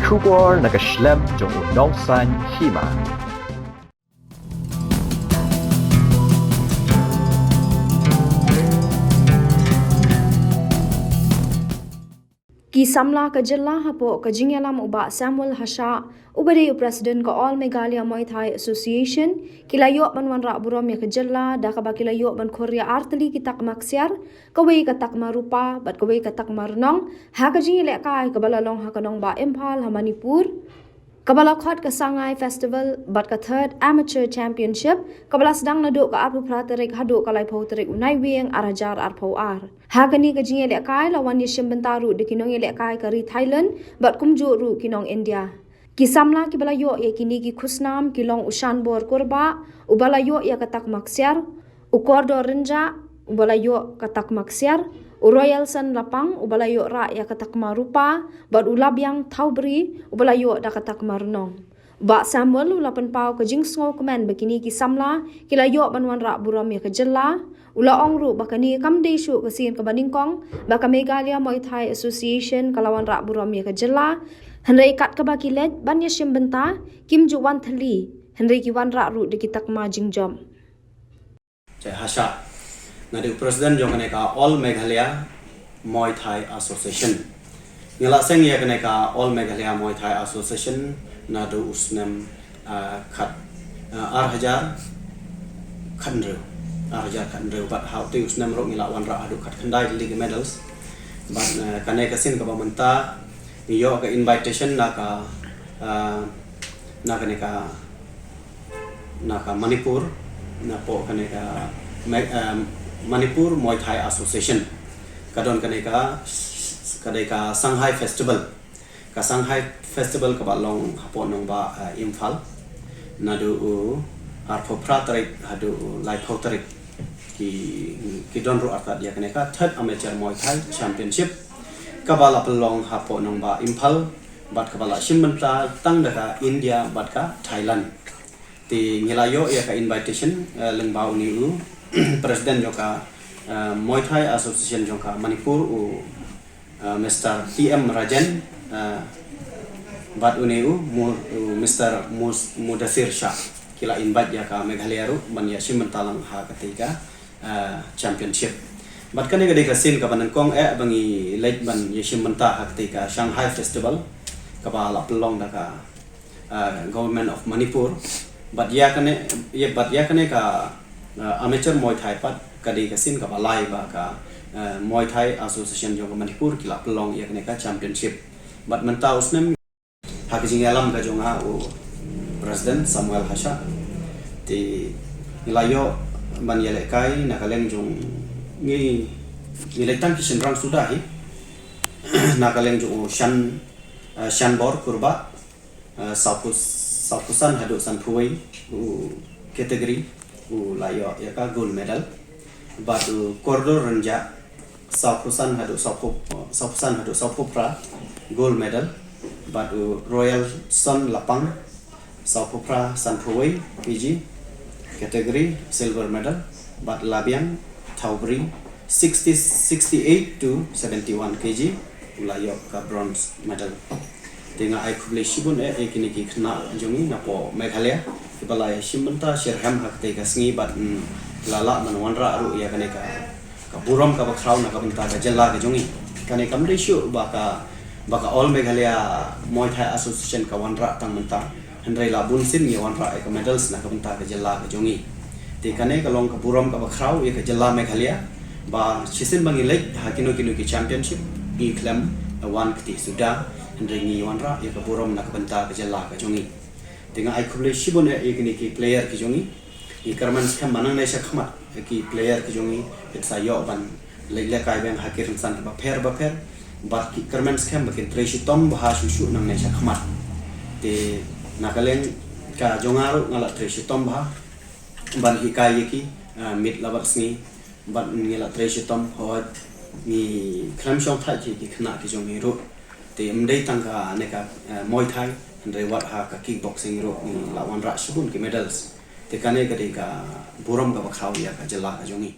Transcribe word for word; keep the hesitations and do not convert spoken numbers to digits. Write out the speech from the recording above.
Khubor na ka shlem jong u nongsan hima. Ki samla ka jylla hapoh ka jingïalam u Bah Samuel Hashah, uba dei u President ka All Meghalaya Muay Thai Association, ki la ïoh ban wanrah burom ïa ka jylla da kaba ki la ïoh ban khur ïa ar tylli ki takma ksiar, kawei ka takma rupa bad kawei ka takma rnong, ha ka jingïalehkai kaba la long ha ka nongbah Imphal ha Manipur, kaba la khot ka Sangai Festival bad ka Third Amateur Championship, kaba la sdang naduh ka arphew phra tarik haduh ka laiphew tarik u Naiwieng ar hajar arphew ar. Ha kane ka jingïalehkai la wan ïashim bynta ruh da ki nongïalehkai ka ri Thailand bad kumjuh ruh ki nong India. Ki samla kiba la ïoh ïa kine ki khusnam ki long u Shanbor Kurbah, uba la ïoh ïa ka takma ksiar, u Kordor Rynjah, uba la ïoh ka takma ksiar, u Royalson Lapang, uba la ïoh rah ïa ka takma rupa, bad u Labiang Thawbri, uba la ïoh da ka takma rnong. Bah Samuel u la pynpaw ka jingsngewkmen ba kine ki samla ki la ïoh ban wanrah burom ïa ka jylla. U la ong ruh ba kane kam dei shuh ka sien kaba nyngkong ba ka Meghalaya Muay Thai Association ka la wanrah burom ïa ka jylla. Hynrei kat kaba ki leit ban ïashim bynta, kim ju wan thylli, hynrei ki wanrah ruh da ki takma jingjop. Te Hashah, nga dei u President jong kane ka All Meghalaya Muay Thai Association. Nga la seng ïa kane ka All Meghalaya Muay Thai Association naduh u snem, ah, khat, ah, ar hajar khathynriew. Ar hajar khathynriew bad ha utei u snem ruh ngi la wanrah haduh khatkhyndai tylli ki medals. Bad, ah, kane ka sien kaba mynta ngi ïoh ka invitation na ka, ah, na kane ka na ka Manipur, napoh kane ka Me-, eh, Manipur Muay Thai Association. Ka don kane ka, ka dei ka Sangai Festival. Ka Sangai Festival kaba long hapoh nongbah, eh, Imphal. Naduh u arphew phra tarik haduh u laiphew tarik. Ki, ki don ruh artat ïa kane ka Third Amateur Muay Thai Championship. Kaba la pynlong hapoh nongbah Imphal. Bad kaba la shim bynta tang da ka India bad ka Thailand. Te ngi la ïoh ïa ka invitation, eh, lyngba une u President jong ka, eh, Muay Thai Association jong ka Manipur u, eh, Mister T M Rajen, eh, bad une u Mu-, u Mister Mus-, Mudasir Shah. Ki la invite ïa ka Meghalaya ruh ban ïashim bynta lang ha katei ka, eh, championship. Bad kane ka dei ka sien kaba nyngkong eh ba ngi leit ban ïashim bynta ha katei ka Sangai Festival kaba la pynlong da ka, ah, Government of Manipur. Bad ïa kane, ïa, bad ïa kane ka, ah, Amateur Muay Thai pat ka dei ka sien kaba lai ba ka, ah, Muay Thai Association jong ka Manipur ki la pynlong ïa kane ka championship. Bad mynta u snem ha ka jingïalam ka jong nga u President Samuel Hashah. Te ngi la ïoh ban ïalehkai na ka liang jong ngi, ngi leit tang ki shynrang suda hi. Na ka liang jong u Shan, ah, Shanbor Kurbah. Ah, sawphew, sawphew san haduh sanphew wei u category u la ïoh ïa ka gold medal. Bad u Kordor Rynjah sawphew san haduh sawphew, sawphew san haduh sawphew phra gold medal. Bad u Royalson Lapang sawphew phra sanphew wei K G category silver medal. Bad Labiang Thawbri sixty, sixty-eight to seventy-one K G u la ïoh ka bronze medal. Te nga ai khublei shibun eh ïa kine ki khynnah jong ngi napoh Meghalaya kiba la ïashim bynta shitrhem ha katei ka sngi bad, mm, la lah ban wanrah ruh ïa kane ka, ka burom kaba khraw na ka bynta ka jylla ka jong ngi. Kane kam dei shuh ba ka, ba ka All Meghalaya Muay Thai Association ka wanrah tang mynta. Hynrei la bun sien ngi wanrah ïa ka medals na ka bynta ka jylla ka jong ngi. Te kane ka long ka burom kaba khraw ïa ka jylla Meghalaya ba shisien ba ngi leit ha kino kino ki championship ngi khlem wan kti suda, hynrei ngi wanrah ïa ka burom na ka bynta ka jylla ka jong ngi. Te nga ai khublei shibun eh ïa kine ki player ki jong ngi. Ngi kyrmen skhem ba nangne sha khmat ïa ki player ki jong ngi kin sa ïoh ban leit lehkai biang ha ki rynsan kiba pher ba pher. Bad ngi kyrmen skhem ba kin trei shitom bha shuh shuh nangne sha khmat. Te na ka liang ka jong nga ruh nga la trei shitom bha ban hikai ïa ki, ah, miet la bad sngi. Bad ngi la trei shitom, hooid ngi khlem shong thait ïa ki khynnah ki jong ngi ruh. Te ym dei tang kane ka, ah, Muay Thai, hynrei wat ha ka kickboxing ruh ngi la wanrah shibun ki medals. Te kane ka dei ka burom kaba khraw ïa ka jylla ka jong ngi.